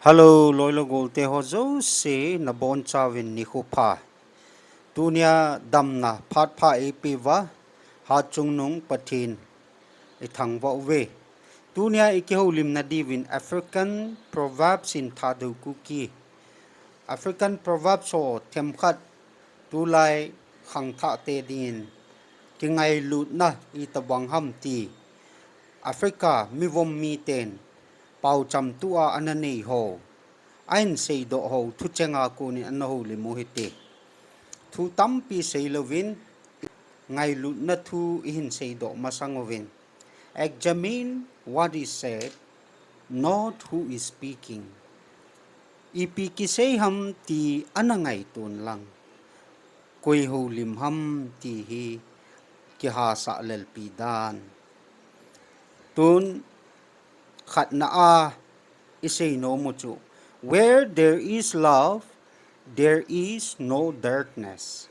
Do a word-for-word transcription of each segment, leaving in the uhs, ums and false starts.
Hello, loilo golte ho jouse nabonchauvin nikho pha. Tunia damna phat pha eipeuva, Hatchungnung Pathen ithangvah uve. Tunia ikihoulimna diuvin African Proverbs in Thadou Kuki. African Proverbs ho themkhat tulai khangthahte dingin kingailutna itobang ham ti Africa mivom miten paocham tua ana neiho, ahin seidoh ho thuchenga konin ana houlim u hite. Thu tampi seilouvin, ngailutna thu ihin seidoh masang uvin. Examine what is said, not who is speaking. Ipi kisei ham ti ana ngaiton lang, koi houlim ham ti hi kihasah lelpi dan. Tun khatna a iseinom u chu, where there is love, there is no darkness.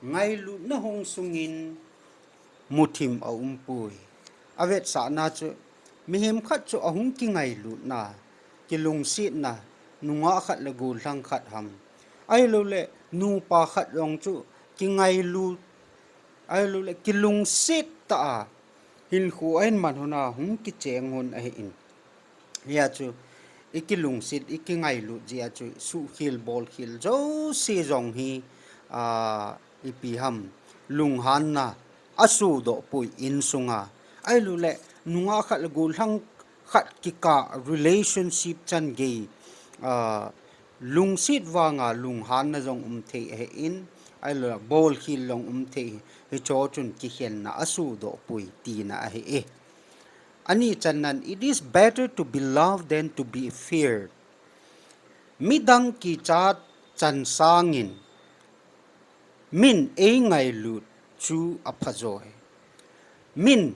Ngailutna hung sungin muthim aumpoi. Avetsahna chu, mihem khat chu ahung kingailutna, kilungsetna, nungah khat le gollhang khat ham, ahilouleh nupa khat jong chu kingailut, ahilouleh kilungset tah a hinkho ahin man hon a hung kicheng hon ahin. Hia chu ikilungset, ikingailut jeh a chu suhkhel bolkhel jouse jong hi, a, ipi ham, lunghanna asodoh poi insunga. Ahilouleh nungah khat le gollhang khat kikah relationship changei, a, lungset vanga lunghanna jong umthei ahin, ahilouleh bolkhel jong umthei, hicheho chun kikhenna asodoh poi tina ahi e. Ani channan, it is better to be loved than to be feared. Midang kichat chan sangin min eingailut chu aphajoi. Min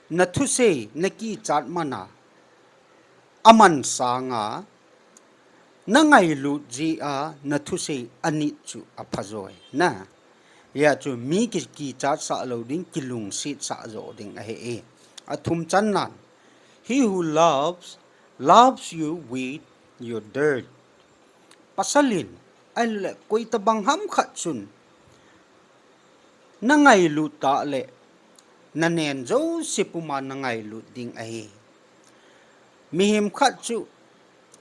nathusei nakichat mana aman sanga nangailut jeh a nathusei anit chu aphajoi. Hia chu mi ki, kichatsah lou ding, kilungsetsah joh ding ahi e. Athum channan, he who loves, loves you with your dirt. Pasal in, ahilouleh koitobang ham khat chun nangailut tah leh, nanen jouse puma nangailut ding ahi. Mihem khat chu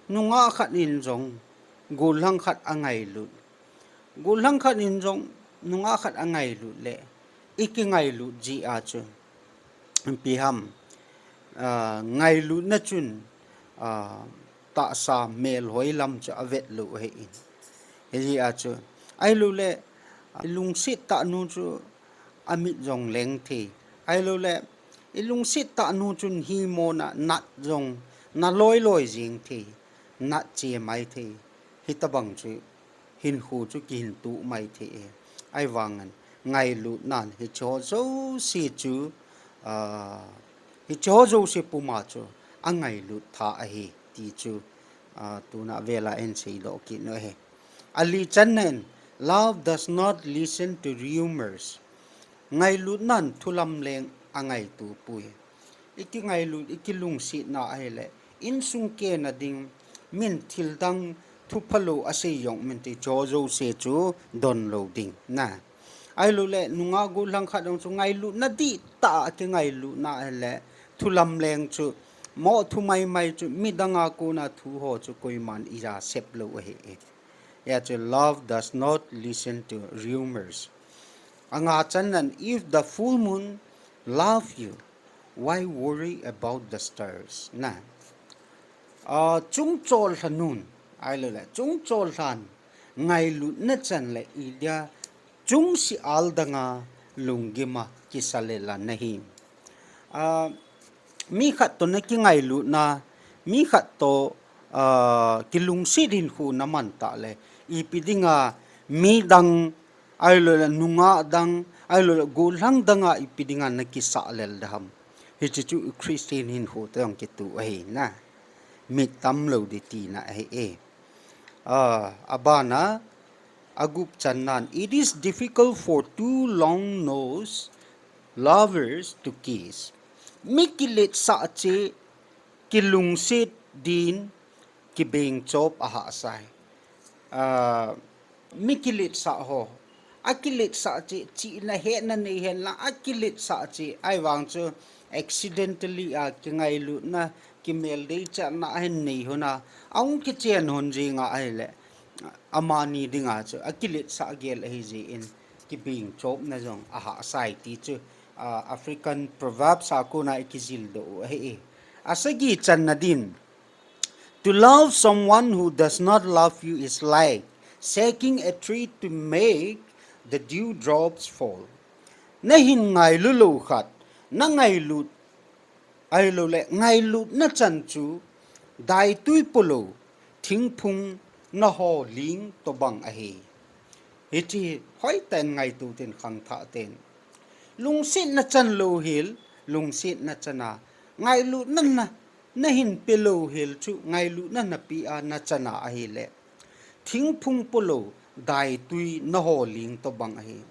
nungah khat in jong gollhang khat angailut, gollhang khat in jong nungah khat angailut leh, ikingailut jeh a chu ipi ham, a, ngailutna chun, a, tahsa melhoi lam chu avet lou ahin. Hijeh a chu, ahilouleh ilungset tah nu chu amit jong leng thei, ahilouleh ilungset tah nu chun himona nat jong naloi loi jeng thei, natche mai thei. Hitobang chu hinkho chu kihin tuh mai thei e. Ahivangin ngailutnan hicheho jouse chu, a, hicheho jouse puma chu angailut tha ahi ti chu, a, tuna vela eihin seidoh kit u ahi. Ali channan, love does not listen to rumors. Ngailutnan thulamleng angaito poi. Ikingailut, ikilungsetna ahileh, insung kena ding, min thildang thuphalou asei jong min ti, hicheho jouse chu donlou ding. Ahilouleh nungah gollhang khat jong chu ngailutna dihtah a kingailutna ahileh, thulamleng chu, moh thu maimai chu, midang a kona thu ho chu koiman ija sep lou ahi e. Hia chu love does not listen to rumors. Anga channan, if the full moon love you, why worry about the stars? A, chungchol lhanun, ahilouleh chungchol lhan ngailutna chan leh idia chungsi al danga lunggima kisa lel a nahi. A, mi khat toh nakingailutna, mi khat toh, a, kilungset hinkho naman tah leh, ipi dinga midang, ahilouleh nungah dang, ahilouleh gollhang danga ipi dinga nakisah lel ding ham. Hiche chu Christian hinkho toh jong kitoh ahi. Mit tamlou ding tina ahi e. A, abana, agup channan, it is difficult for two long-nosed lovers to kiss. Mi kiletsah cheh, kilungset din, kibeng chop ahahsa e. Ah, mi kiletsah ho. Akiletsah cheh, chihna hetna nei henlang, akiletsah cheh. Ahivang chu accidentally a kingailutna, kimel deichatna ahin nei hon a, ahung kichen hon jeng a ahile, amani dinga chu akiletsah gel ahi jeh in, kibeng chopna jong ahahsa e ti chu, ah, African proverbs a kona ikijil doh u ahi e. Asagi channa din, to love someone who does not love you is like shaking a tree to make the dewdrops fall. Nahin ngailu lou khat, na ngailut, ahilouleh ngailutna chan chu daitui polou, thingphung naho ling tobang ahi. Hiche hi hoitah in ngaito ten, khangthah ten. Lungsetna chan louhel, lungsetna chan a, ngailutna na, nahin pe louhel chu, ngailutna nape a nachan a ahile, thingphung polou, daitui naho ling tobang ahi.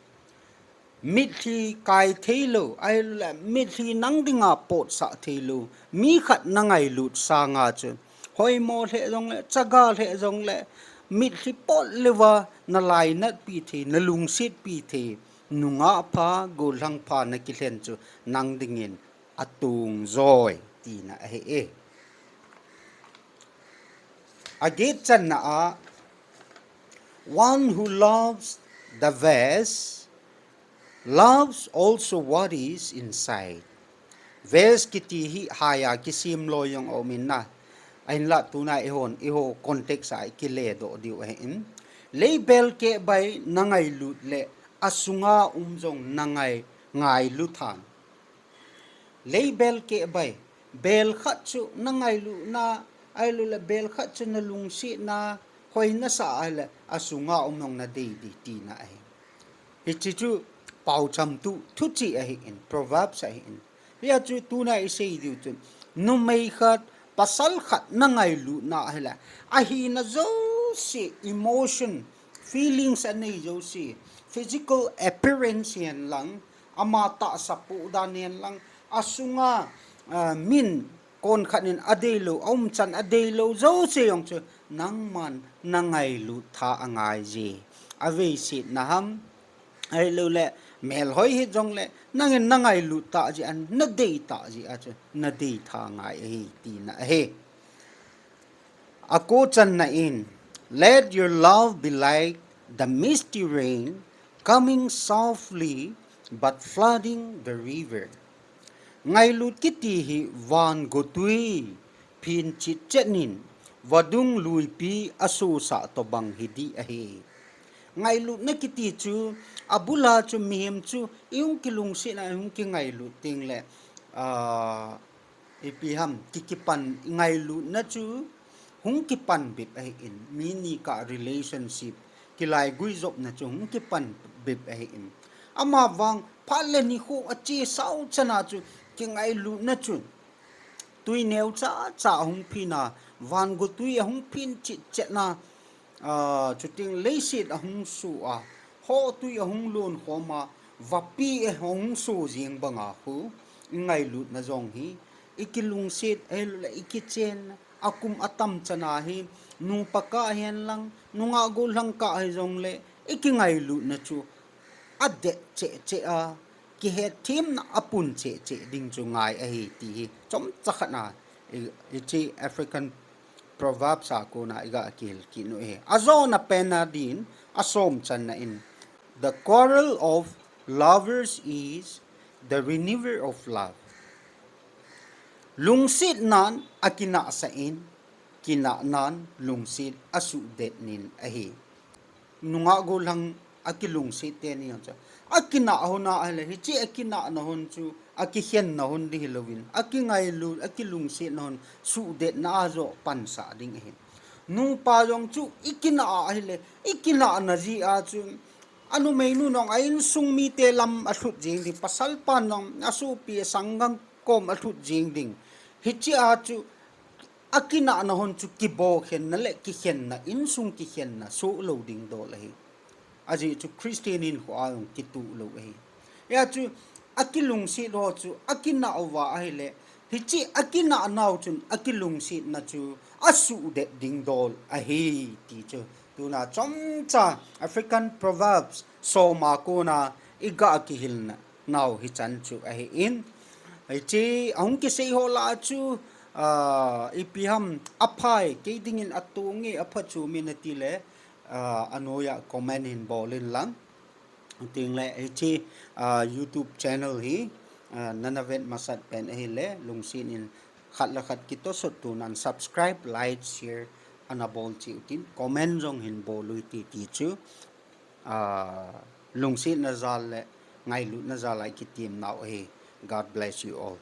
Mitlhi kai theilou, ahile mitlhi nang dinga potsah theilou mi khat nangailut sanga chu, hoimo lheh jongle, chaga lheh jongle, mitlhi pot leuva nalainatpi thei, nalungsetpi thei nungah pha, gollhang pha nakilhen chu nang dingin atong joi tina ahi e. Aget channa a, one who loves the vase loves also what is inside. Vase kiti hi haiya kisem loi jong aumin na, ahinlah tuna ihon, iho context a ikile doh diu ahin, leibel keh bai nangailut le asunga um jong nangai, ngailu than. Leibel keh bai, bel khat chu nangailutna, ahilouleh bel khat chu nalungsetna, hoi nasah ahile asunga um jong nadei ding tina ahi. Hiche chu paocham tu thuchih ahin, proverbs ahin. Hia chu tuna isei diu chun, numei khat, pasal khat nangailutna ahile, ahina jouse, emotion, feelings anei jouse, physical appearance hihen lang, ama tahsa poh dan hihen lang, asunga, ah, min konkhat in adeilou, aumchan adeilou jouse jong chu nangman nangailut tha angaije. Aveisetna ham, ahilouleh melhoi hih jongle, nangin nangailut tah jeh a, nadei tah jeh a chu nadei tha ngai ahi tina ahi. Ako channa in, let your love be like the misty rain coming softly but flooding the river. Ngailut kiti hi van gotui phin chitchet nin vadung luipi asosah tobang hi ding ahi. Ngailutna kiti chu, abula chu mihem chu ihung kilungset a, ihung kingailut tengle, ah, ipi ham, ki, kipan, ngailutna chu hung kipan bep ahin, mi ni kah relationship, kilaigui jopna chu hung kipan bep ahin. Amavang phat le nikho achesao chana chu kingailutna chu tui neocha cha ahung phin a, van gotui ahung phin chitchet na, ah, chuteng leiset ahung so a, hohtui ahung lonkhom a, vapi ahung so jeng banga khu, ingailutna jong hi, ikilungset ahilouleh ikichen, akum atam chana hi, nupa kah hihen lang, nungah gollhang kah hijongle, ikingailutna chu adet cheh cheh a, kihetthemna apun cheh cheh ding chu ngai ahi ti hi chomcha khat na, i, hiche African proverbs a kona iga kihil kit u ahi. Ajona pen a din, asom channa in, the quarrel of lovers is the renewal of love. Lungsetnan akinahsah in, kinahnan lungset asuhdet nin ahi. Nungah gollhang akilungset teni jong chu, akinah hon ahile, hiche akinahna hon chu akikhenna hon ding hilouvin, akingailut, akilungsetna hon suhdetna a joh pansah ding ahi. Nupa jong chu ikinah ahile, ikinahna jeh a chu anumeinu jong a insung mite lam alhut jeng ding, pasalpan jong asopi asanggam kom alhut jeng ding. Hiche a chu akinahna hon chu kibokhenna le kikhenna, insung kikhenna soh lou ding dol ahi. Ajeh chu Christian hinkho a jong kitoh lou ahi. Hia chu akilungset ho chu akinah uva ahile, hiche akinahnau chun akilungsetna chu asuhdet ding dol ahi ti chu tuna chomcha African proverbs soma kona iga kihilna nau hichan chu ahin. Hiche ahung kisei ho lah chu, ah, ipi ham aphai kei dingin atunge aphachume nati le, ah, anoiya comment hin bol in lang. Tengle hiche, ah, YouTube channel hi, ah, nana vet masat pen ahile lungset in khat le khat kitosot tunan subscribe, like, share ana bol cheh utin, comment jong hin bol uvin ti ti chu, ah, lungsetna jal le ngailutna jal a ikitem nau ahi. God bless you all.